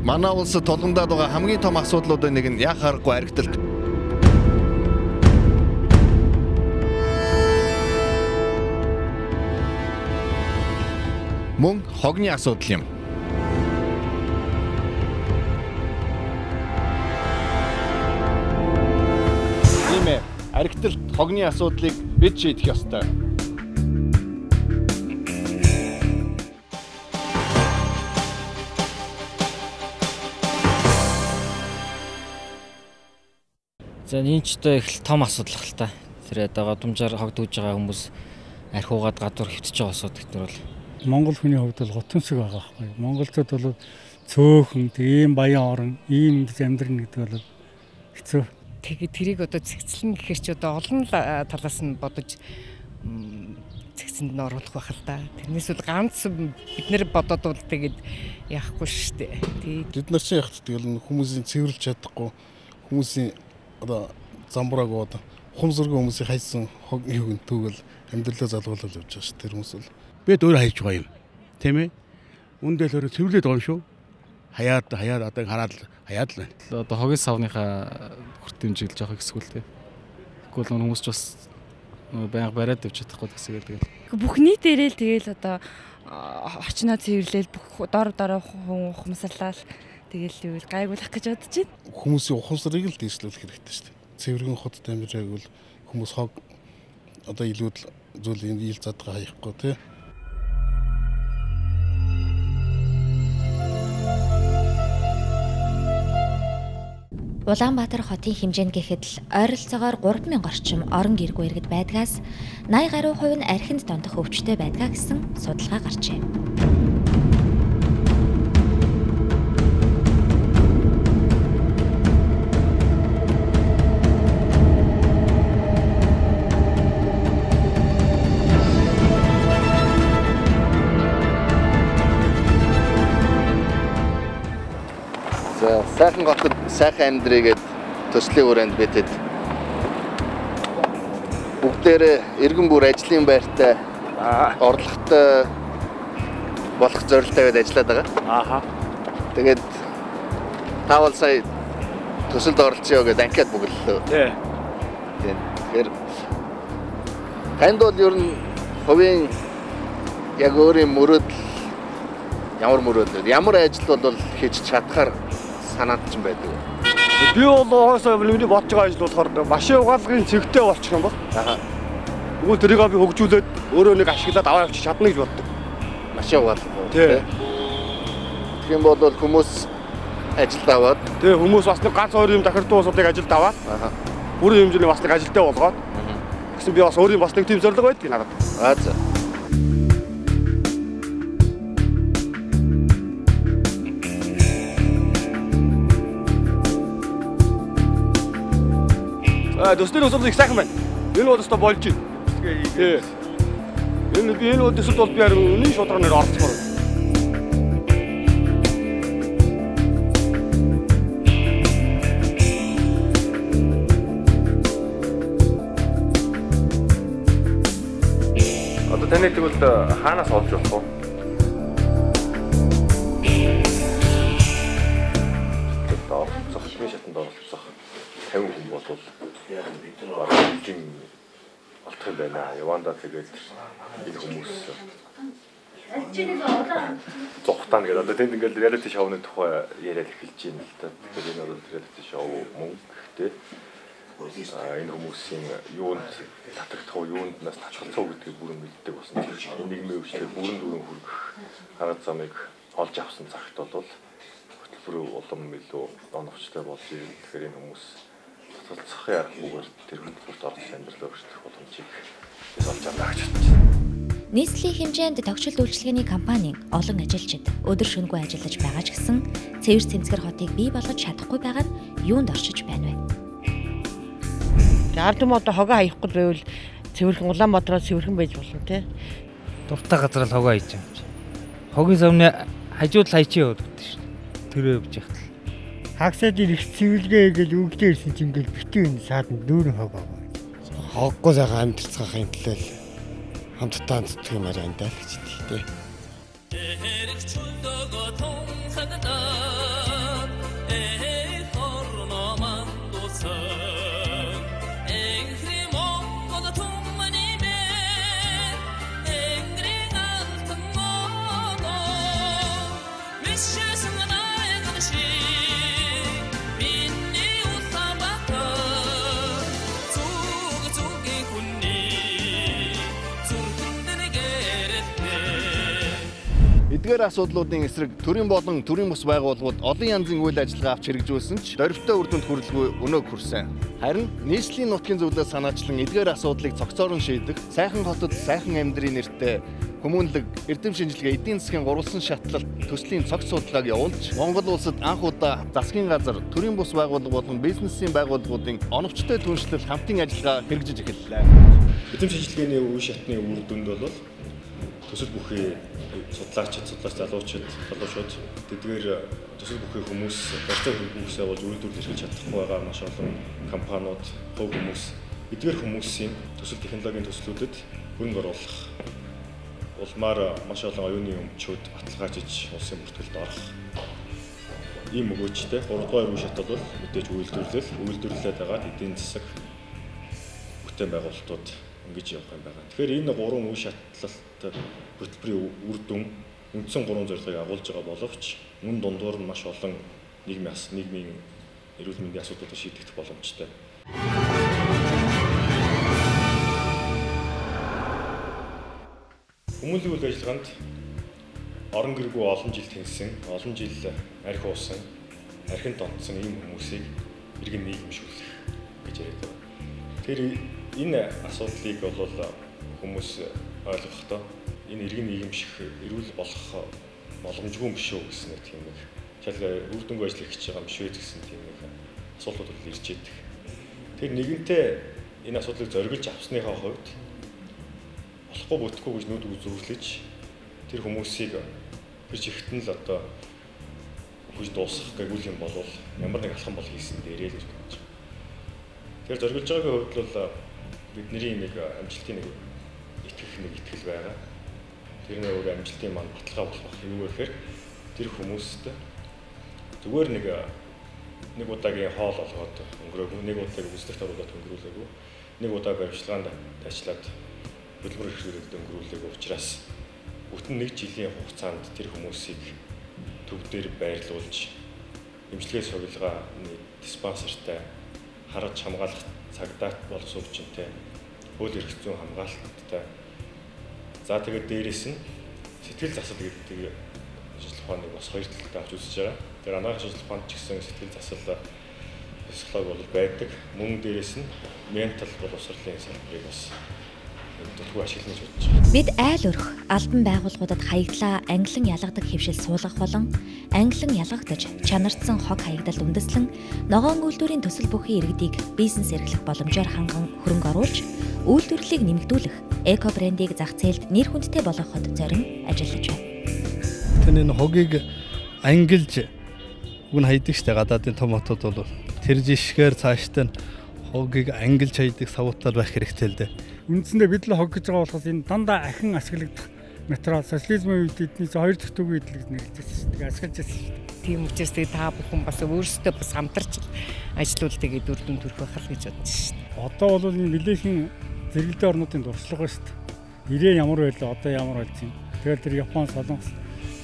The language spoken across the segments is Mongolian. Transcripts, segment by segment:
Манай улсад тулгамдаад байгаа хамгийн том асуудлуудын нэг нь яах аргагүй архиталт. Мөн хогны асуудал юм. Тийм ээ, архиталт хогны асуудлыг бид шийдэх ёстой. За энэ ч одоо их л том асуудал л та. Тэр одоо гудамжаар хог дүүж байгаа хүмүүс архиугаад гадуур хөвтөж байгаа асуудал гэдэг нь бол Монгол хүний хувьд бол гутамсаг байгаа байхгүй. Монголчууд бол цөөхөн тийм баян орон ийм ингэж амьдрна гэдэг бол хэцүү. Тэгээд тэрийг одоо цэгцлэн гэхэр чи одоо олон талаас нь бодож цэгцэнд нь оруулах байх л да. Тэрнээс бол ганц бид нэр бодоод бол тэгээд яахгүй шүү дээ. Бид нар чинь яхад тэгэл хүмүүсийн цэвэрлж чадахгүй хүмүүсийн одоо замбрааг одоо ухамсаргүй хүмүүсийн хайсан хог юуг төгөл амьдралаа залгуулаад явж байгаа шүү. Тэр хүмүүс бол бид өөр хайж байгаа юм. Тийм ээ. Үндэ л өөрөө цэвэрлээд байгаа юм шүү. Хаяад одоо хараад хаяад л байна. Одоо хогийн савныхаа хүртээмжийг л жоох хэсгүүл тээ. Тэгвэл хүмүүс ч бас байнга бариад явж чадахгүй гэсэгээл тэгэл. Бүх нийтээрээ л тэгэл одоо орчноо цэвэрлээл бүх дор дор хүн ухамсарлал тэгэл юу гайгуулах гэж бодож байна. Хүмүүсийн ухамсарыг л дээшлүүлэх хэрэгтэй шүү дээ. Цэвэрхэн хотод амьдрах бол хүмүүс хог одоо илүү зүйл ил задгаа хаяхгүй тий. Улаанбаатар хотын хэмжээнд гэхэд л ойролцоогоор 3000 орчим орон гэргүй иргэд байдгаас 80 гаруй хувь нь архинд донтох өвчтөй байдгаа гэсэн судалгаа гарчээ. За сайхан хотод сайхан амьдрийгээд төслийн хүрээнд битэд бүгдээрээ эргэн бүр ажлын байртай орлоготой болох зорилттой байд ажиллаад байгаа. Ааха. Тэгээд та бол сая төсөлд оролцъё гэдээ анкет бөглөлөө. Тий. Тэгэхээр танд бол ер нь хувийн яг өөрийн мөрөөдөл ямар мөрөөдөл ямар ажил бол хийж чадхаар санаанд ч байдаг. Би бол угаасаа миний бодож байгаа ажил болохоор машин угаалгын цэгтэй болчих юм бол. Аа. Тэгвэл тэрийг би хөгжүүлээд өөрөө нэг ашиглаад аваа явчих чадна гэж боддог. Машин угаалга. Тий. Тэгэх юм бол хүмүүс ажилд аваад. Тий, хүмүүс бас нэг ганц хоёр юм тохирдуу усуудыг ажилд аваад. Аа. Бүрэн хэмжээний бас нэг ажилтаа болгоод. Гэсэн би бас өөрийн бас нэг тийм зорилго байдгийг надад. Аа за. Төслийн нөхцөл их сайхан байна. Энэ бол өстой болж байна. Тий. Энэ би энэ төсөлд бол би харин үнийн шударга нэр оролцохоор байна. Одоо таны тэгвэл хаанаас олж болох вэ? Одоо оролцох, шатанд оролцох 50 хүн болвол бараг хэдийн олдох юм байна. Явандаа тэгээд энэ хүмүүс зугтаана гэдэг. Одоо тэнд ингээл реалити шоуны тухай яриад эхэлж байна л да. Тэгэхээр энэ бол реалити шоу мөн гэхдээ энэ хүмүүсийн юунд татагдах уу, юунд нас татгалцах уу гэдгийг бүрэн мэддэг болсон. Энэ нийгмийн өвчлөг бүрэн дүүрэн хүргэх арга замыг олж авсан цагт бол хөтөлбөр улам илүү оновчтой болж ирнэ. Тэгэхээр энэ хүмүүс татгалцахын аргагүйгээр тэр хөтөлбөрт оролцож амьдралаа өөрчлөх боломжийг олж авна гэж бодож байна. Нийслэлийн хэмжээнд тогтшил үйлчилгээний компанийн олон ажилчид өдөр шөнөгүй ажиллаж байгаа ч гэсэн цэвэр цэмцгэр хотыг бий болгож чадахгүй байгаа нь юунд оршиж байна вэ? Ард түмэн одоо хогоо хаяхгүй байвал цэвэрхэн Улаанбаатараа цэвэрхэн байж болно тий. Дуртай газар л хогоо хийж юм чи. Хогийн савны хажууд л хайчи яваад өгдөө шүү. Тэр явж яхад л. Хагасад ирэх цэвэрлэгээ гэж өгдөө ирсэн чинь ингээл битүү энэ сааданд дүүрэн хог аваа. Хоггүй сайхан амьдцгаахын төлөө хамтдаа зүтгэх юм арай даа л гэж тий. Эдгээр асуудлуудын эсрэг төрийн болон төрийн бус байгууллагууд олон янзын үйл ажиллагаа авч хэрэгжүүлсэн ч дөрвтэй үр дүнд хүрэлгүй өнөөг хүрсэн. Харин нийслэлийн нутгийн зөвлөлөө санаачлан эдгээр асуудлыг цогцоор нь шийдэх, сайхан хотод сайхан амьдрын нэртэй хүмүүнлэг эрдэм шинжилгээ эдийн засгийн гурвалсан шатлалт төслийн цогц судалгааг явуулж Монгол улсад анх удаа засгийн газар, төрийн бус байгууллага болон бизнесийн байгууллагуудын оновчтой түншлэл хамтын ажиллагаа хэрэгжиж эхэллээ. Эрдэм шинжилгээний үе шатны үр дүнд бол төсөл бүхий судлаачид, судлаач залуучууд, тэдгээр төсөл бүхий хүмүүс барьцаа хүмүүсээ болж үйлдвэрлэл эрхэлж чадахгүй байгаа маш олон компаниуд, хувь хүмүүс, эдгээр хүмүүсийн төсөл технологийн төслүүдэд хөрөнгө оруулах улмаар маш олон оюуны өмчүүд баталгаажиж улсын бүртгэлд орох ийм өгөөжтэй 3 дугаар үе шат бол мэдээж үйлдвэрлэл, үйлдвэрлэлээд байгаа эдийн засаг бүтээн байгуулалтууд ингэж явах юм байна. Тэгэхээр энэ гурван үе шатлалт хөтөлбөрийн үр дүн үндсэн гурван зорилгыг агуулж байгаа боловч мөн дундуур нь маш олон нийгмийн эрүүл мэндийн асуудлуудыг шийдэх боломжтой. Хүмүүнлэг үйл ажиллагаанд орон гэргүй олон жил тэнсэн, олон жил архи уусан, архинд донтсон ийм хүмүүсийг иргэн нийгэмшүүлэх гэж яриад байгаа. Тэгэхээр энэ асуудлыг бол хүмүүс ойлгохдоо энэ иргэн нийгэмших эрүүл болох боломжгүй юм биш үү гэсэн нэг тийм нэг шал үр дүнгүй ажил хийж байгаа юм биш үү гэсэн тийм нэг асуултууд бол ирж идэг. Тэр нэгэнтээ энэ асуудлыг зориглож авсныхаа хувьд болохгүй бүтэхгүй гэж нүд үзүүлж тэр хүмүүсийг тэр чигт нь л одоо үхэж дуусгах гэвэл юм бол ямар нэг алхам бол хийсэн дээрээ л гэж бодож байгаа. Тэгэхээр зориглож байгаагийн хувьд бол бидний нэг амжилтын нэг итгэх нэг итгэл байгаа. Тэр нэг амжилтын маань баталгаа болох байх. Юу гэхээр тэр хүмүүст зүгээр нэг удаагийн хоол олгоод өнгөрөөгүй, нэг удаагийн үзлэгт оруулаад өнгөрүүлээгүй, нэг удаа баримтчилгаанд таачлаад хөдөлмөр эрхлүүлэлд өнгөрүүлээгүй учраас бүтэн нэг жилийн хугацаанд тэр хүмүүсийг төв дээр байрлуулж эмчилгээ судалгааны диспансертай хараж хамгаалах цагдаа боловсруучинтай хууль эрх зүйн хамгаалттай. За тэгээд дээрээс нь сэтгэл засал гэдэг шинжилгээ ухааныг бас хоёр талтай авч үзэж байгаа. Тэр анагаах шинжилгээ ухаанд ч гэсэн сэтгэл засал психолог бол байдаг. Мөн дээрээс нь ментал боловсролын салбарыг бас дутгүй ашиглана гэж бодож байгаа. Бид айл өрх албан байгууллагуудад хаягдлаа англин ялгадаг хэвшил суулгах болон англин ялгагдаж чанардсан хог хаягдалд үндэслэн ногоон үйлдвэрийн төсөл бүхий иргэдийг бизнес эрхлэх боломжоор ханган хөрөнгө оруулж үйлдвэрлэлийг нэмэгдүүлэх эко брендийг зах зээлд нэр хүндтэй болгоход зорин ажиллаж байна. Тэр энэ хогийг ангилж үн хайдаг штэ гадаадын том хотууд бол тэр жишгээр цаашдаа хогийг ангилж хайдаг савуудтал байх хэрэгтэй л дээ. Үндсэндээ бид л хог гэж байгаа болохоос энэ дандаа ахин ашиглагдах материал социализмын үед эдний хоёр дахь төвийн идэл гэж нэрлэжсэн шүү дээ. Ашиглаж байсан шүү дээ. Тийм учраас тэгээ та бүхэн бас өөрсдөө бас хамтарч ажиллавал тэгээд үр дүн төрөх байх л гэж бодож шүү дээ. Одоо бол энэ нэлээхэн зэрэгэлдээ орнуудын туршлага шүү дээ. Ирээ ямар байлаа, одоо ямар болж юм. Тэгэл тэр Япон, Солонгос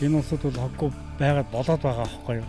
энэ улсууд бол хоггүй байгаад болоод байгаа аахгүй юу.